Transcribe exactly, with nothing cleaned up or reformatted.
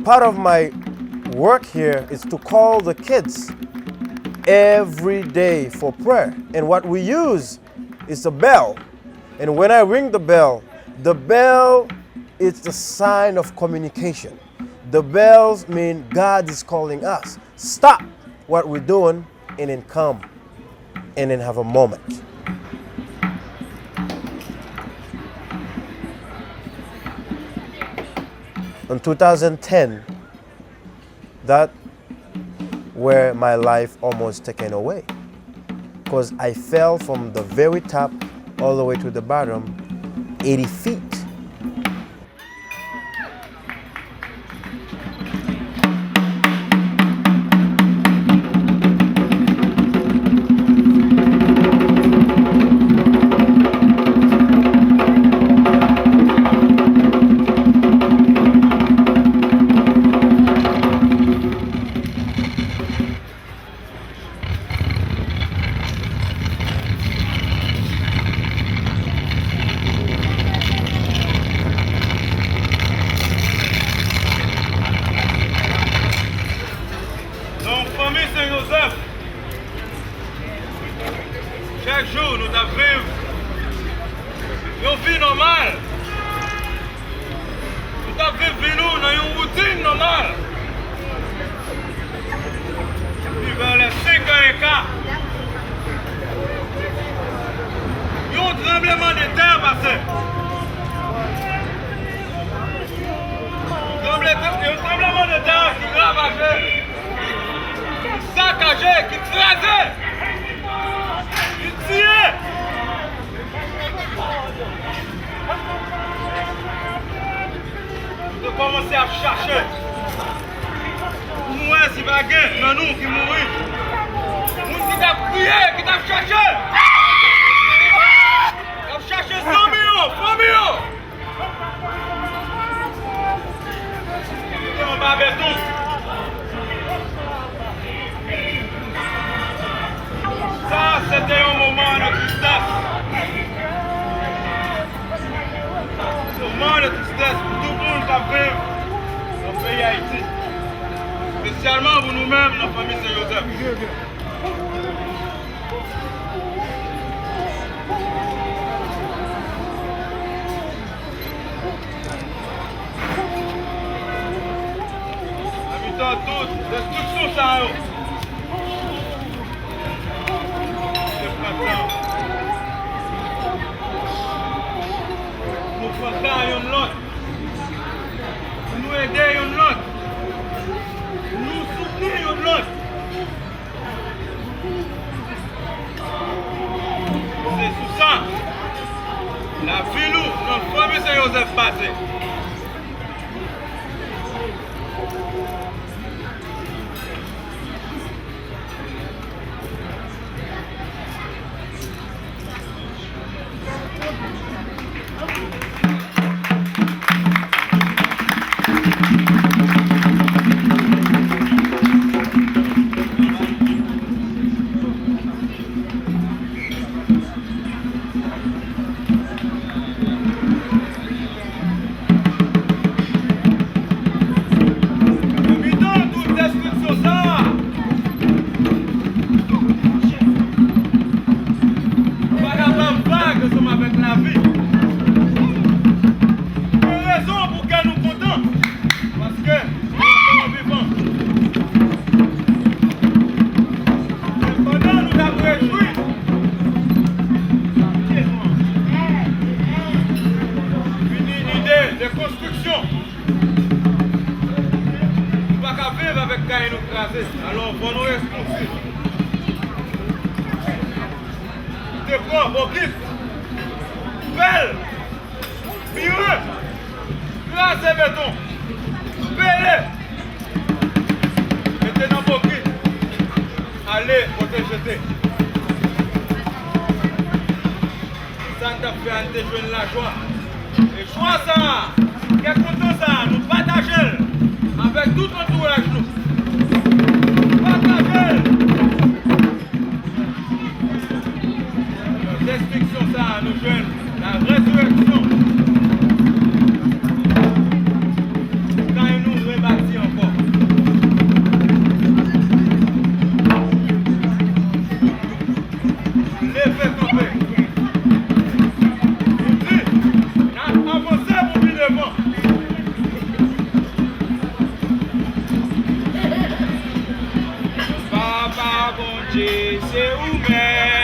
Part of my work here is to call the kids every day for prayer. And what we use is a bell. And when I ring the bell, the bell is the sign of communication. The bells mean God is calling us. Stop what we're doing and then come and then have a moment. In two thousand ten, that where my life almost taken away. Because I fell from the very top all the way to the bottom, eighty feet. Donk, fanmi Sen Jozèf, chak jou nou t ap viv yon vi nòmal. Nou t ap viv vi nou nan yon woutin nòmal. Pi vè lè senk è e ka, yon tranblemanntè pase. Tranble-, yon tranblemanntè ki ravaje, ki sakaje, ki kraze, ki tiye. Nou te kòmanse ap chache pou nou wè si pa gen nan nou ki mouri. Moun ki t ap kriye, ki t ap chache, t ap chache zanmi yo, fanmi yo. Te anba beton. Sa, se te yon moman de tristès. Moman de tristès pou tout moun k ap viv nan peyi Ayiti. Espesyalman pou nou menm nan fanmi Sen Jozèf. Nan mitan tout destriksyon sa yo, se pran tan pou nou pran ka youn lòt, pou nou ede youn lòt, pou nou soutni youn lòt. Se sou sa lavi nou nan fanmi Sen Jozèf baze. Nan mitan tout destriksyon sa a, nou pa ka pa vag ansanm avèk lavi. Gen rezon pou kè nou kontan, paske nou ankò vivan. Men pandan nou t ap rejwi, vini ide de konstriksyon. Nou pa ka viv avèk kay nou kraze. Alò, fò nou responsiv. Te pran bokit, pèl, mire, kraze beton, pele, mete nan bokit, ale kote jete. Sa n t ap fè a, n te jwenn lajwa. E jwa sa a, kè kontan sa a, nou pataje l avèk tout antouraj nou. Pataje l! Nan destriksyon sa a, nou jwenn la rezirèksyon. Kay nou rebati ankò. Jezi, se ou menm.